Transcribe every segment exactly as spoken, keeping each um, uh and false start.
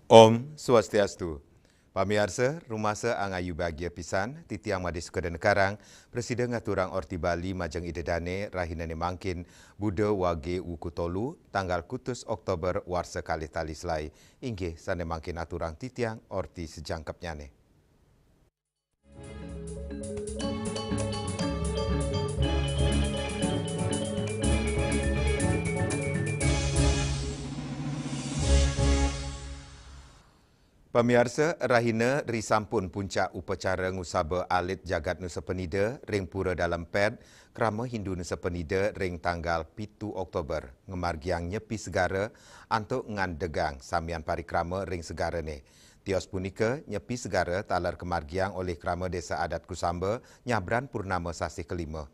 Om Swastiastu. Pamiarsa, rumasa angayu bagia pisan, titiang Made Sukadenekarang, prasida ngaturang Orti Bali majeng Ida Dane, rahinane mangkin, Buda Wage wuku tolu, tanggal kutus Oktober warsa kalih tali selai, inggih sane mangkin aturang titiang Orti sajangkepnyane. Pamiarsa, rahina risampun puncak upacara ngusaba alit jagat Nusa Penida ring Pura Dalem Ped, krama Hindu Nusa Penida ring tanggal pitu Oktober, ngamargiang Nyepi Segara antuk ngandegang samian parikrama ring segarane. Tios punika Nyepi Segara taler kamargiang olih krama Desa Adat Kusamba nyabran purnama sasih kalima.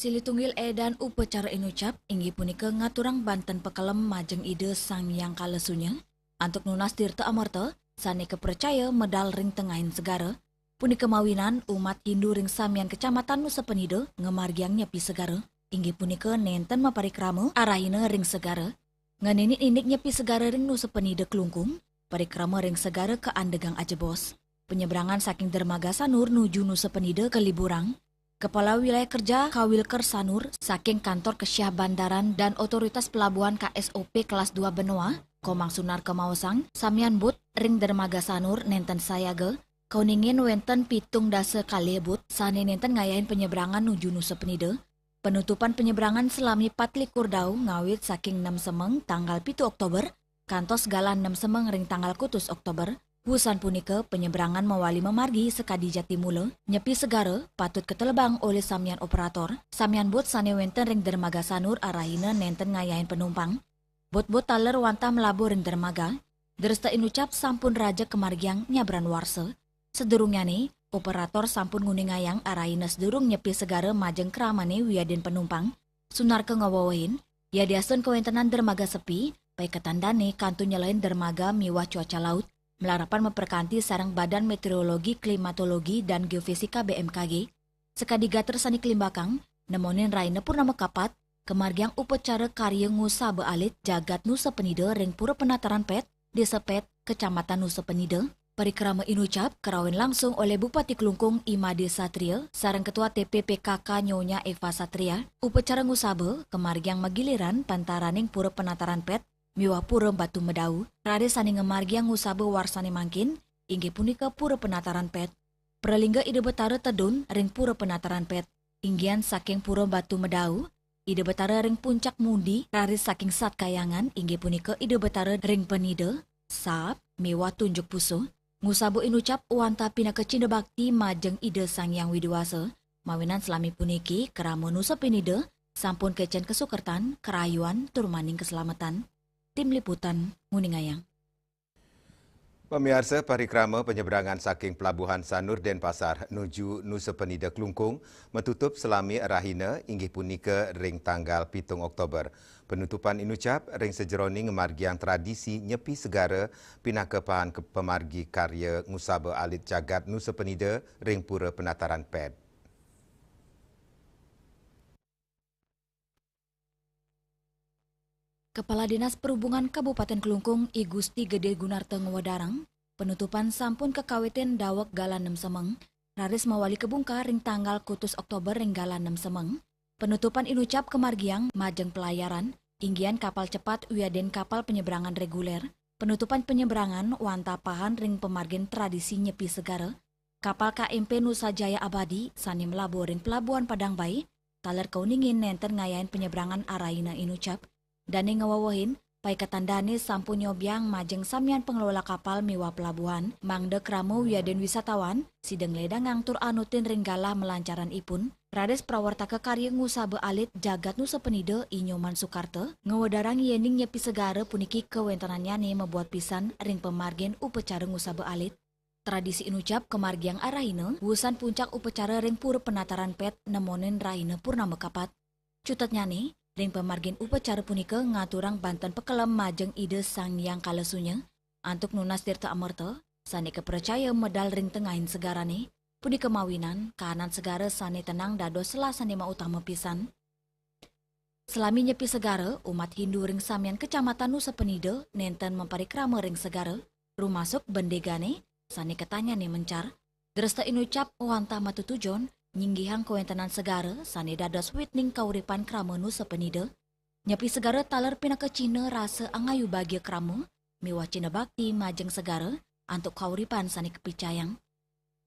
Silih tunggil edan upacara inucap inggih punika ngaturang banten pakelem majeng Ida Sang Hyang Kala Sunya, antuk nunas tirta amerta sane kapracaya medal ring tengahin segara, punika mawinan umat Hindu ring samian Kecamatan Nusa Penida ngamargiang Nyepi Segara, inggih punika nenten maparikrama arahina ring segara, ngenindik-nindik Nyepi Segara ring Nusa Penida Klungkung, parikrama ring segara kaandegang ajebos. Penyebrangan saking Dermaga Sanur nuju Nusa Penida kaliburang. Kepala Wilayah Kerja Kawilker Sanur saking Kantor Kesyah Bandaran dan Otoritas Pelabuhan K S O P kelas dua Benoa, Komang Sunar kamaosang, samian bot ring Dermaga Sanur nenten sayaga, kauningin wenten pitung dasa kalih bot sane nenten ngayahin penyebrangan nuju Nusa Penida. Penutupan penyebrangan selami patlikur dau ngawit saking nem semeng tanggal pitu Oktober kantos galah nem semeng ring tanggal kutus Oktober. Wusan punika, penyebrangan mawali mamargi sakadi jati mula, Nyepi Segara patut katelebang olih samian operator, samian bot sane wenten ring Dermaga Sanur arahina nenten ngayahin penumpang. Bot-bot taler wantah mlabuh ring dermaga. Dresta inucap sampun raja kamargiang nyabran warsa. Sadurungnyane, operator sampun nguningayang arahina sadurung Nyepi Segara majeng kramane wiadin penumpang. Sunarka ngawewehin, yadiastun kawentenan dermaga sepi, paiketan dane kantun nyelehin dermaga miwah cuaca laut, malarapan maperkanti sareng Badan Meteorologi, Klimatologi, dan Geofisika B M K G. Sakadi gatra sane kalimbakang, nemonin rahina purnama kapat, kamargiang upacara karya ngusaba alit jagat Nusa Penida ring Pura Penataran Pet, Desa Pet, Kecamatan Nusa Penida. Parikrama inucap karawahin langsung olih Bupati Klungkung I Made Satria sareng Ketua T P P K K Nyonya Eva Satria. Upacara ngusaba kamargiang magiliran pantaraning Pura Penataran Pet miwah Pura Batu Medau. Raris sane ngamargiang ngusaba warsane mangkin, inggih punika Pura Penataran Pet. Pralingga Ida Betara tedun ring Pura Penataran Pet. Inggihan saking Pura Batu Medau, Ida Betara ring Puncak Mundi, raris saking Sat Kayangan, inggih punika Ida Betara ring Penida, Saap, miwah Tunjuk Pusuh. Ngusaba inucap wantah pinaka cinda bakti majeng Ida Sang Hyang Widi Wasa, mawinan salami puniki krama Nusa Penida sampun kecen kasukertan, karayuan, tur maning kaselametan. Tim Liputan nguningayang. Pamiarsa, parikrama penyebrangan saking Pelabuhan Sanur Denpasar nuju Nusa Penida Klungkung matutup salami rahina, inggih punika ring tanggal pitung Oktober. Penutupan inucap ring sajeroning ngamargiang tradisi Nyepi Segara pinaka pahan ke-, pamargi karya ngusaba alit jagat Nusa Penida ring Pura Penataran Pet. Kepala Dinas Perhubungan Kabupaten Klungkung, I Gusti Gede Gunarta ngwedarang, penutupan sampun kakawitin daweg galah nem semeng, raris mawali kabungkah ring tanggal kutus Oktober ring galah nem semeng. Penutupan inucap kamargiang majeng pelayaran, inggihan kapal cepat wiadin kapal penyebrangan reguler. Penutupan penyebrangan wantah pahan ring pamargin tradisi Nyepi Segara. Kapal K M P Nusa Jaya Abadi sane mlabuh ring Pelabuhan Padang Bai, taler kauningin nenten ngayahin penyebrangan arahina inucap. Dane ngawewehin, paiketan dane sampun nyobiang majeng samian pengelola kapal miwah pelabuhan, mangda krama wiadin wisatawan sida ngledangang tur anutin ring galah malancaran ipun. Raris prawartaka karya ngusaba alit jagat Nusa Penida, I Nyoman Sukarta, ngwedarang yening Nyepi Segara puniki kawentenannyane mabuat pisan ring pamargin upacara ngusaba alit. Tradisi inucap kamargiang arahina, wusan puncak upacara ring Pura Penataran Pet nemonin rahina purnama kapat. Cutetnyane, ring pamargin upacara punika ngaturang banten pakelem majeng Ida Sang Hyang Kala Sunya, antuk nunas tirta amerta, sane kapracaya medal ring tengahin segarane, punika mawinan kahanan segara sane tenang dados sela sane mautama pisan. Salami nyepi segara, umat Hindu ring samian Kecamatan Nusa Penida nenten maparikrama ring segara, rumasuk bendegane, sane ketanyane mencar. Dresta inucap wantah matutujon, nyinggihang kawentenan segara, sane dados witning kauripan krama Nusa Penida. Nyepi segara taler pinaka cihna rasa angayu bagia krama, miwah cihna bakti majeng segara, antuk kauripan sane kapicayang.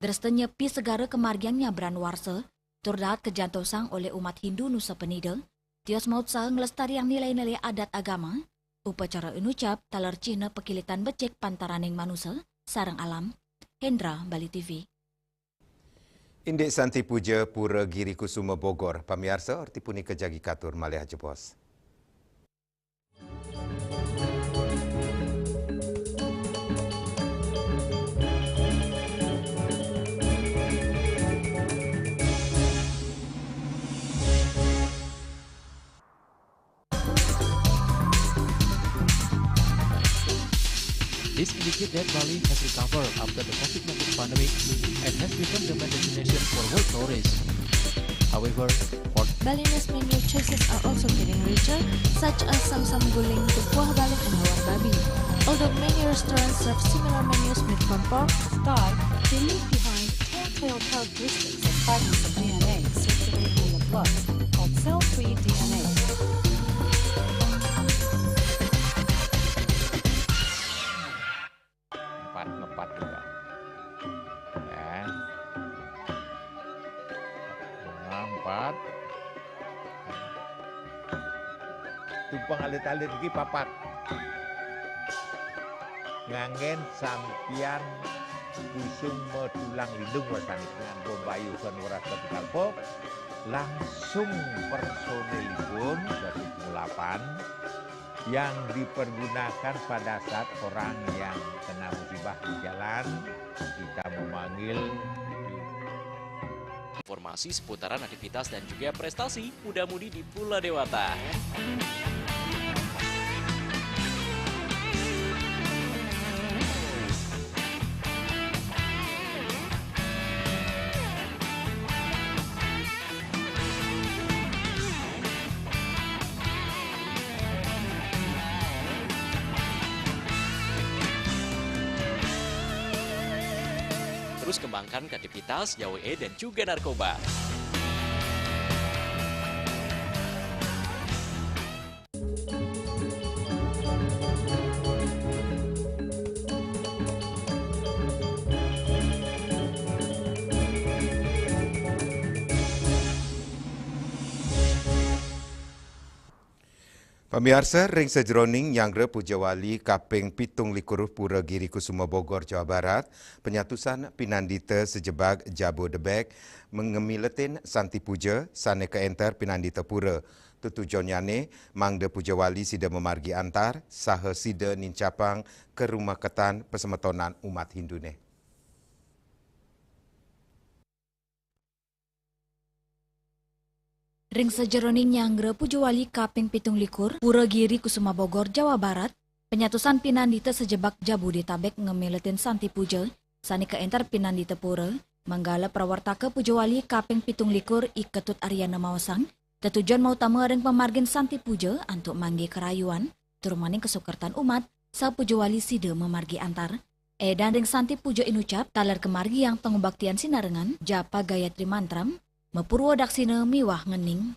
Dresta nyepi segara kamargiang nyabran warsa, tur dahat kajantosang olih umat Hindu Nusa Penida, tios mautsaha nglestariang nilai-nilai adat agama, upacara inucap taler cihna pakilitan becik pantaraning manusa sareng alam. Hendra, Bali T V. Indik Santi Puja Pura Giri Kusuma Bogor, pamiarsa, orti punika jagi katur malih ajebos. This indicates that Bali has recovered after the COVID nineteen pandemic and has become the main destination for world tourists. However, for Balinese menu choices are also getting richer, such as samsam guling, tupuah baling, and lawar babi. Although many restaurants serve similar menus made from pork, Sky, they leave behind telltale characteristics of fragments of D N A circulating in the blood called cell-free D N A. Empat ngepat juga. Ya. Bunga empat. Tumpeng alit-alit iki papat. Nganggen sampiyan kusuma tulang lindung wasanipun, nganggo mbayuhan weras tepi kalpa, langsung personilipun, berarti pengulapan, yang dipergunakan pada saat orang yang kena musibah di jalan, kita memanggil. Informasi seputaran aktivitas dan juga prestasi muda-mudi di Pulau Dewata. Terus kembangkan kreativitas, jauhi dan juga narkoba. Pamiarsa, ring sajeroning nyanggra Puja Wali kaping pitung likur Pura Giri Kusuma Bogor, Jawa Barat, penyatusan pinandita sejebag Jabodebek ngemiletin Santi Puja sane kaenter pinandita pura. Tetujonnyane mangda Puja Wali sida mamargi antar saha sida nincapang karumaketan pasemetonan umat Hindune. Ring sajeroning nyanggra Puja Wali kaping pitung likur, Pura Giri Kusuma Bogor, Jawa Barat, penyatusan pinandita sejebag Jabodetabek ngemiletin Santi Puja, sane kaenter pinandita pura, manggala prawartaka Puja Wali kaping pitung likur I Ketut Aryana maosang, tetujon mautama ring pamargin Santi Puja antuk manggi karayuan, tur maning kasukertan umat, saha Puja Wali sida mamargi antar. Edan ring Santi Puja inucap, taler kamargiang pangubaktian sinarengan, japa gayatri mantram, mapurwa daksina miwah ngening.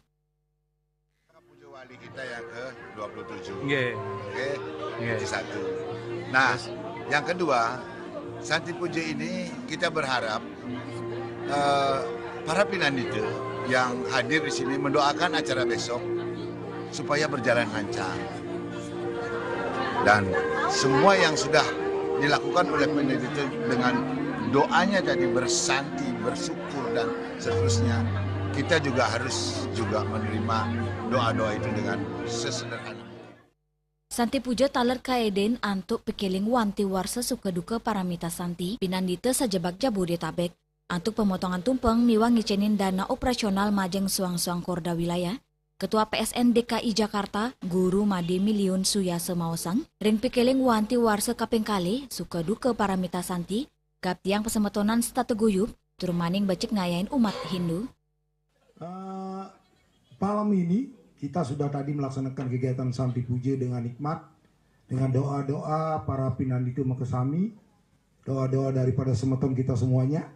Puja Wali kita yang ke dua puluh tujuh. Nggih. Oke. Nggih. Itu satu. Nah, terus? Yang kedua, Santi Puja ini kita berharap, eh, para pinandita yang hadir di sini mendoakan acara besok supaya berjalan lancar. Dan semua yang sudah dilakukan oleh pinandita dengan doanya tadi, bersanti, bersyukur, dan seterusnya, kita juga harus juga menerima doa-doa itu dengan sesederhana. Santi Puja taler kaeden antuk pikiling wanti warsa suka duka paramita santi pinandita sajebag Jabodetabek. Antuk pemotongan tumpeng miwah ngicenin dana operasional majeng suang-suang korda wilayah, Ketua P S N D K I Jakarta, Guru Made Miliun Suyasa maosang, ring pikiling wanti warsa kaping kalih suka duka paramita santi, gaptiang pasemetonan setata guyub, tur maning becik ngayahin umat Hindu. Eh, malam ini Kita sudah tadi melaksanakan kegiatan Santi Puja dengan nikmat, dengan doa-doa para pinanditu makasami, doa-doa daripada semeton kita semuanya.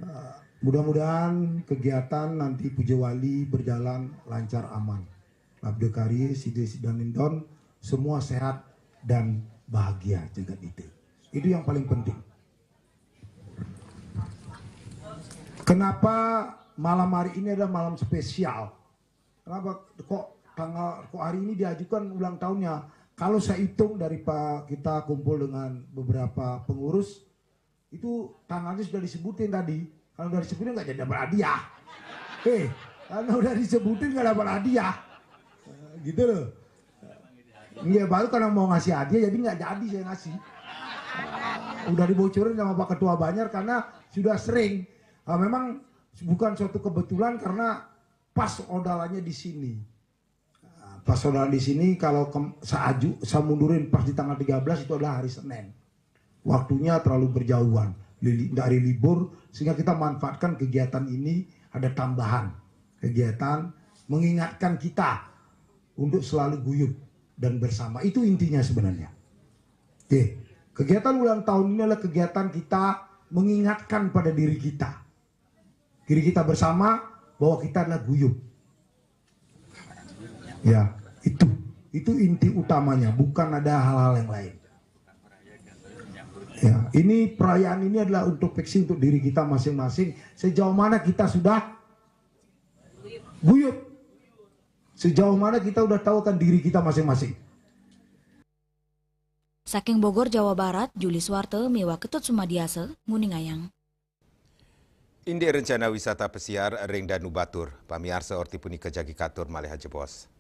Eh, mudah-mudahan kegiatan nanti Puja Wali berjalan lancar aman. Labda kari, sida sidaning don, semua sehat dan bahagia jagat kita. Itu yang paling penting. Kenapa malam hari ini adalah malam spesial? Kenapa kok tanggal, kok hari ini diajukan ulang tahunnya? Kalau saya hitung dari pa-, kita kumpul dengan beberapa pengurus, itu tanggalnya sudah disebutin tadi. Kalau udah disebutin nggak jadi dapat hadiah. Eh, kalau udah disebutin nggak dapat hadiah. Eh, gitu loh. Iya, baru kalau mau ngasih hadiah jadi nggak jadi saya ngasih. Eh, udah dibocorin sama Pak Ketua Banjar karena sudah sering. Ah, memang bukan suatu kebetulan karena pas odalannya di sini. Nah, pas odalan di sini, kalau ke, saya aju, saya mundurin pas di tanggal tiga belas, itu adalah hari Senin. Waktunya terlalu berjauhan. Lili-, dari libur, sehingga kita manfaatkan kegiatan ini, ada tambahan kegiatan mengingatkan kita untuk selalu guyup dan bersama. Itu intinya sebenarnya. Oke. Kegiatan ulang tahun ini adalah kegiatan kita mengingatkan pada diri kita. Diri kita bersama bahwa kita adalah guyup. Ya, itu. Itu inti utamanya, bukan ada hal-hal yang lain. Ya, ini perayaan ini adalah introspeksi untuk diri kita masing-masing. Sejauh mana kita sudah guyup? Sejauh mana kita udah tahu akan diri kita masing-masing? Saking Bogor, Jawa Barat, Juli Suwarte miwah Ketut Sumadiasa, nguningayang. Indik rencana wisata pesiar ring Danu Batur, pamiarsa, orti punika jagi katur malih ajebos.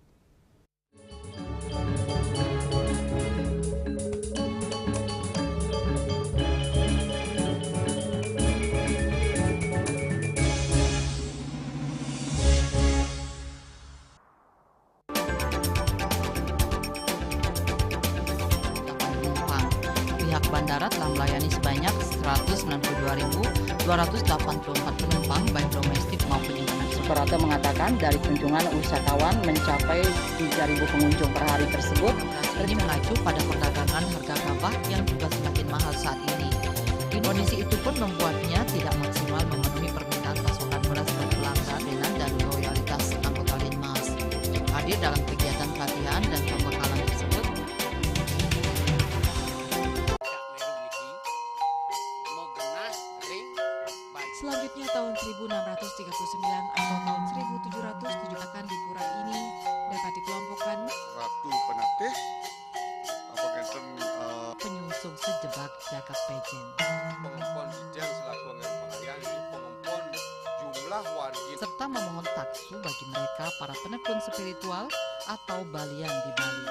Penumpang. Pihak bandara telah melayani sebanyak seratus sembilan puluh dua ribu dua ratus delapan puluh empat penumpang, baik domestik maupun internasional. Suprapto mengatakan dari kunjungan wisatawan mencapai tiga ribu pengunjung per hari tersebut. Ini mengacu pada perdagangan harga gabah yang juga semakin mahal saat ini. Kondisi itu pun membuatnya tidak maksimal memenuhi permintaan pasokan beras per pelanggan dan loyalitas anggota Linmas. Hadir dalam kegiatan pelatihan dan pembekalan tersebut. Selanjutnya, tahun seribu enam ratus tiga puluh sembilan atau tahun seribu tujuh ratus tujuh akan di pura ini dapat dikelompokkan Ratu Penatih, apa ngenten, eh, penyungsung sejebak jagat pejen. Pengempon dijang selaku angin pengayang, jadi pengempon jumlah wargi. Serta memohon taksu bagi mereka para penekun spiritual atau balian di Bali.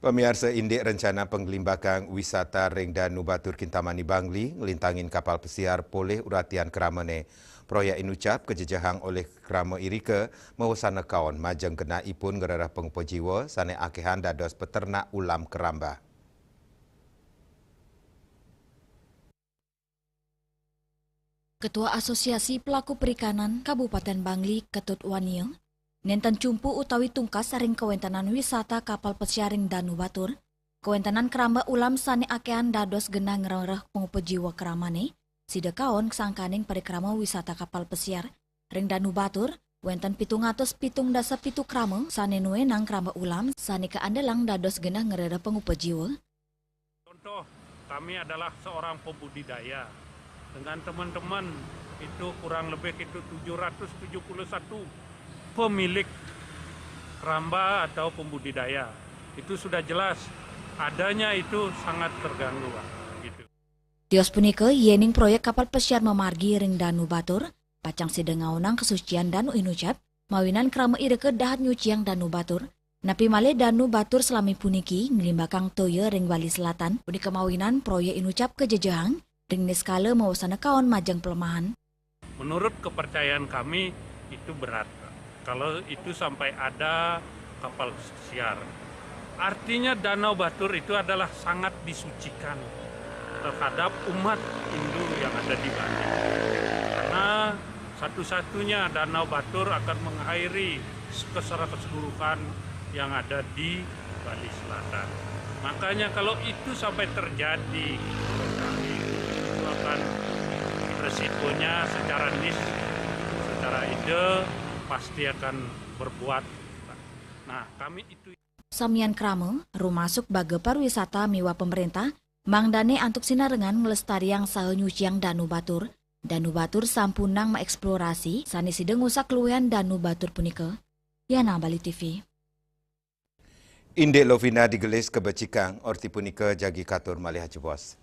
Pamiarsa, indik rencana panglimbakan wisata ring Danu Batur Kintamani Bangli, nglintangin kapal pesiar polih uratian kramane. Proyek inucap kajejehang olih krama irika, mawasana kaon majeng genahipun ngrereh pangupa jiwa sane akehan dados peternak ulam keramba. Ketua Asosiasi Pelaku Perikanan Kabupaten Bangli, Ketut Wania, nenten cumpu utawi tungkas ring kawentenan wisata kapal pesiar ring Danu Batur, kawentenan keramba ulam sane akehan dados genah ngrereh pangupa jiwa kramane, sida kaon sangkaning parikrama wisata kapal pesiar ring Danu Batur, wenten pitung atus pitung dasa pitu krama sane nuenang keramba ulam sane kaandelang dados genah ngrereh pangupa jiwa. Contoh, Kami adalah seorang pembudidaya. Dengan teman-teman itu kurang lebih itu tujuh ratus tujuh puluh satu pemilik keramba atau pembudidaya. Itu sudah jelas adanya itu sangat terganggu, Pak. Gitu. Tios punika, yéning proyék kapal pesiar mamargi ring Danu Batur, pacang sida ngaonang kasucian Danu Inucap, mawinan krama irika dahat nyuciang Danu Batur. Napi malih Danu Batur salami puniki nglimbakang toya ring Bali Selatan, punika mawinan proyék Inucap kajejehang ring niskala mawasana kaon majeng pelemahan. Menurut kepercayaan kami, itu berat, Pak. Kalau itu sampai ada kapal pesiar. Artinya Danau Batur itu adalah sangat disucikan terhadap umat Hindu yang ada di Bali. Karena satu-satunya Danau Batur akan mengairi keseluruhan yang ada di Bali Selatan. Makanya kalau itu sampai terjadi, itu akan resikonya secara nis, secara ide pasti akan berbuat. Nah, kami itu. Samian krama, rumasuk baga pariwisata miwah pamréntah, mangdané antuk sinarengan nglestariang saha nyuciang Danu Batur. Danu Batur sampunang maeksplorasi sané sida ngusak kaluwihan Danu Batur punika. Yana, Bali T V. Indik Lovina digelis kabecikang, orti punika jagi katur malih ajebos.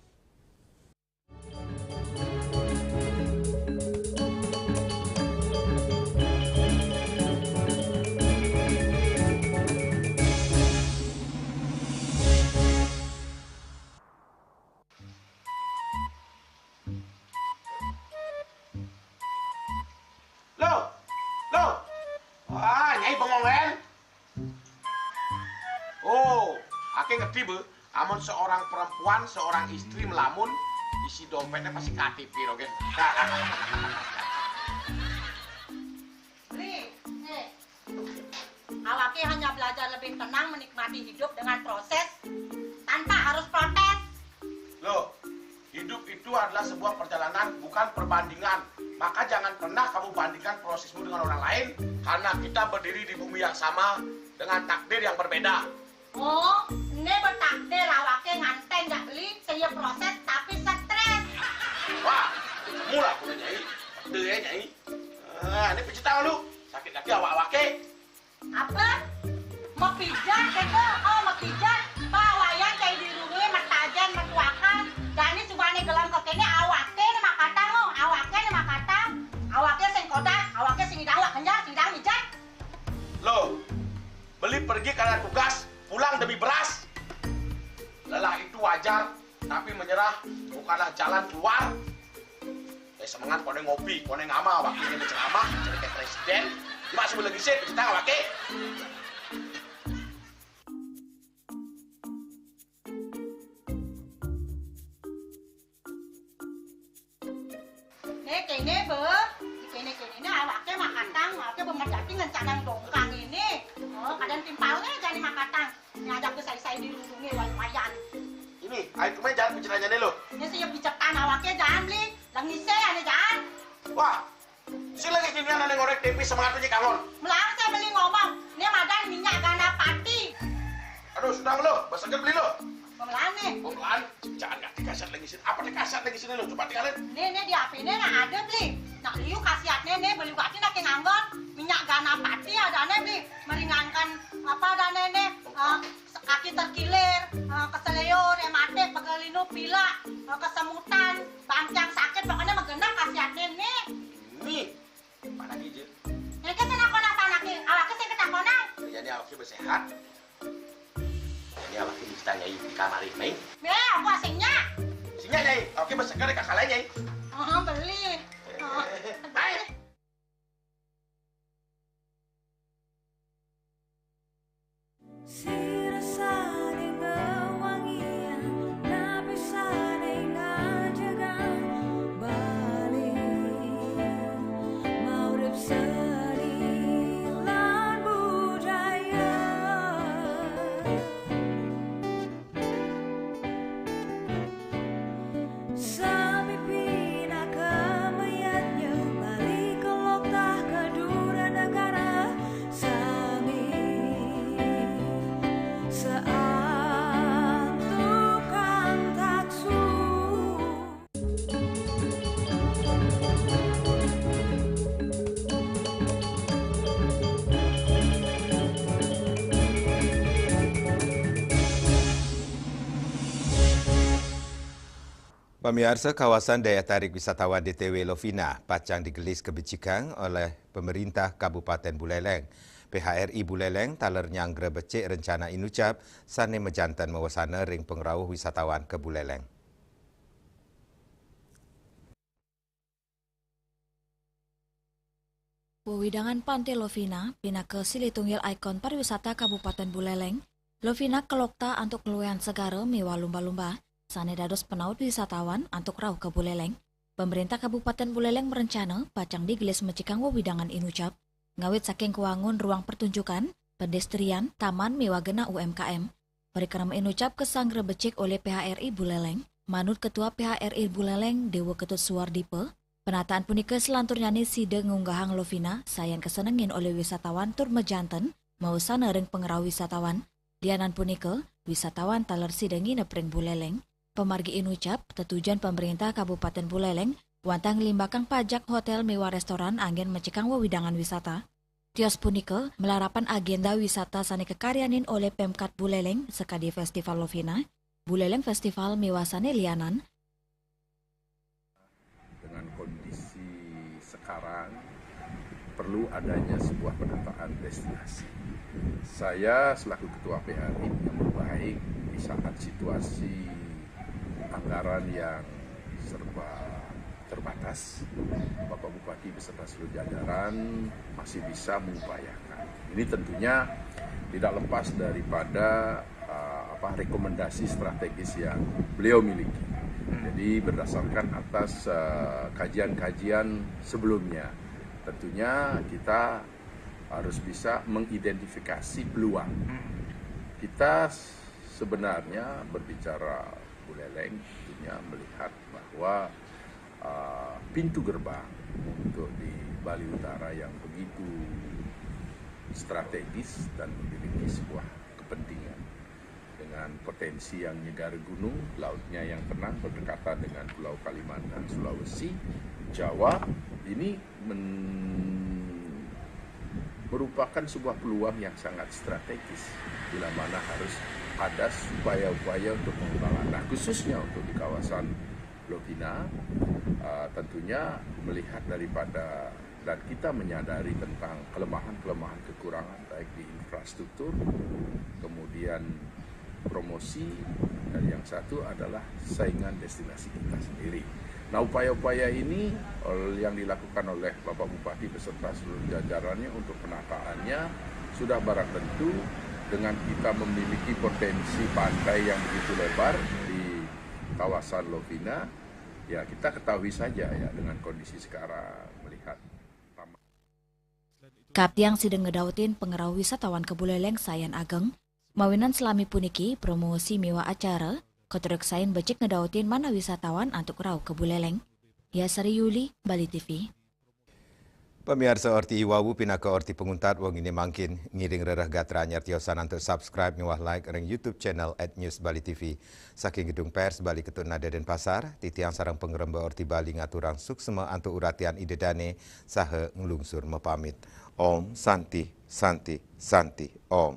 Loh, loh. Wah, Nyai bengong, kan? Oh, aké ngerti, Bu. Amun seorang perempuan, seorang istri melamun, isi dompetnya pasti K T P, Rogen. Beli, nih. Awaké hanya belajar lebih tenang menikmati hidup dengan proses tanpa harus protes. Loh, hidup itu adalah sebuah perjalanan, bukan perbandingan. Maka jangan pernah kamu bandingkan prosesmu dengan orang lain, karena kita berdiri di bumi yang sama dengan takdir yang berbeda. Oh, né bertakdir awaké nganten jak Beli, saya proses tapi stres. Wah, mula punya Nyai. Pede ya, Nyai. Ah, ini pecetang lu. Sakit kaki awak-awaké. Apa? Mapijat kéto, oh, mapijat. Pawayan cai dirurui, matajén, matuakan. Jani subané gelem kéné awaké né makatang, oh, awaké né makatang. Awaké sing kodas, awaké sing idang, awak kenjang, sing idang mijat. Loh, Beli pergi karena tugas, pulang demi beras. Lelah itu wajar, tapi menyerah bukanlah jalan keluar. Eh, semangat koné ngopi, koné ngamal, wakilnya ceramah, jadi kayak presiden. Cuma sebelum lagi sih, kita awake. Né kéné, Bé. Di kéné-kéné né awaké makatang, awaké bemerjati ngencanang dongkang ini. Oh, kadén timpalné jani makatang. Ngajak ke sai-sai dirundungé way-wayan. Ini, ayo cuma jangan bicaranya nih lo. Ini sih bicetan awaké jangan Beli. Lengisé ané jangan. Wah, sing lagi ginian ané ngorék tempe semangat aja kangon. Melarang saya Beli ngomong. Ini madan minyak ganapati. Aduh, sudah lo, basah Beli lo. Pemelaan nih. Pemelaan, jangan nggak dikasat lagi sini. Apa dikasat lagi sini lo? Coba tinggalin. Nih, nih di H P nih nah ada Beli. Nah, liu khasiatnya nih, Beli gati nak nganggon minyak ganapati ada nih Beli. Meringankan apa ada nih, nih, eh, kaki terkilir, eh, keseleo, rematik, pegal linu, pilek, eh, kesemutan, bangkiang sakit, pokoknya mah genep khasiatnya nih. Nih, mana gigi? Ini kan sana konak tanaknya, awaké sing ketakonan. Jadi awaké bersehat. Ini awaké kita Nyai di kamar ini. Nih, aku asingnya. Singnya Nyai, awaké berseger kakak lain Nyai. Oh, Beli. Oh, Beli. Sira saling wewangian, napi saling ngajegang Bali, maurip seni lan budaya. Sami pinaka mayadnya Bali, kelok tah Kadura Negara. Sami Pamiarsa, kawasan daya tarik wisatawan D T W Lovina pacang digelis kabecikang oleh pemerintah Kabupaten Buleleng. P H R I Buleleng taler nyanggra becik rencana inucap sane majanten mawasana ring pangrauh wisatawan ka Buleleng. Wewidangan Pante Lovina pinaka silih tunggil ikon pariwisata Kabupaten Buleleng, Lovina kelokta antuk ngluiang segara miwah lumba-lumba sane dados penaut wisatawan antuk rauh ka Buleleng. Pemerintah Kabupaten Buleleng merencana pacang digelis mecikang wewidangan inucap, ngawit saking kawangun ruang pertunjukan, pedestrian, taman miwah genah U M K M. Parikrama inucap kasanggra becik olih P H R I Buleleng. Manut Ketua P H R I Buleleng, Dewa Ketut Suwardipa, penataan punika selanturnyane sida ngunggahang Lovina sayan kasenengin olih wisatawan tur majanten mawasana ring pangrauh wisatawan. Lianan punika, wisatawan taler sida nginep ring Buleleng. Pamargi inucap, tetujon pemerintah Kabupaten Buleleng wantah nglimbakang pajak hotel miwah restoran anggen mecikang wewidangan wisata. Tios punika malarapan agenda wisata sane kakaryanin olih Pemkat Buleleng sakadi Festival Lovina, Buleleng Festival miwah sane lianan. Dengan kondisi sekarang, perlu adanya sebuah penataan destinasi. Saya selaku Ketua P H R I menyambut baik di saat situasi anggaran yang serba terbatas, Bapak Bupati beserta seluruh jajaran masih bisa mengupayakan. Ini tentunya tidak lepas daripada, uh, apa, rekomendasi strategis yang beliau miliki. Jadi, berdasarkan atas, uh, kajian-kajian sebelumnya, tentunya kita harus bisa mengidentifikasi peluang. Kita sebenarnya berbicara Buleleng, tentunya melihat bahwa, uh, pintu gerbang untuk di Bali Utara yang begitu strategis dan memiliki sebuah kepentingan dengan potensi yang nyegar gunung, lautnya yang tenang berdekatan dengan Pulau Kalimantan, Sulawesi, Jawa, ini men-, merupakan sebuah peluang yang sangat strategis, bila mana harus ada upaya-upaya untuk pengembangan. Nah, khususnya untuk di kawasan Lovina, uh, tentunya melihat daripada dan kita menyadari tentang kelemahan-kelemahan, kekurangan baik di infrastruktur, kemudian promosi, dan yang satu adalah saingan destinasi kita sendiri. Nah, upaya-upaya ini, eh, yang dilakukan oleh Bapak Bupati beserta seluruh jajarannya untuk penataannya sudah barang tentu. Dengan kita memiliki potensi pantai yang begitu lebar di kawasan Lovina, ya, kita ketahui saja, ya, dengan kondisi sekarang melihat taman. Kaptiang sida ngedautin pangrauh wisatawan ka Buleleng sayan ageng, mawinan salami puniki promosi miwah acara katuruksain becik ngedautin manah wisatawan antuk rauh ka Buleleng. Yasari Yuli, Bali T V. Pamiarsa, orti iwau pinaka orti panguntat wengine mangkin. Ngiring rereh gatra anyar tiosan antuk subscribe miwah like ring YouTube channel at News Bali T V. Saking Gedung Pers Bali Ketut Nada Denpasar, titiang sareng pangremba Orti Bali ngaturang suksma antuk uratian Ida Dane saha nglungsur mapamit. Om Santi, Santi, Santi, Om.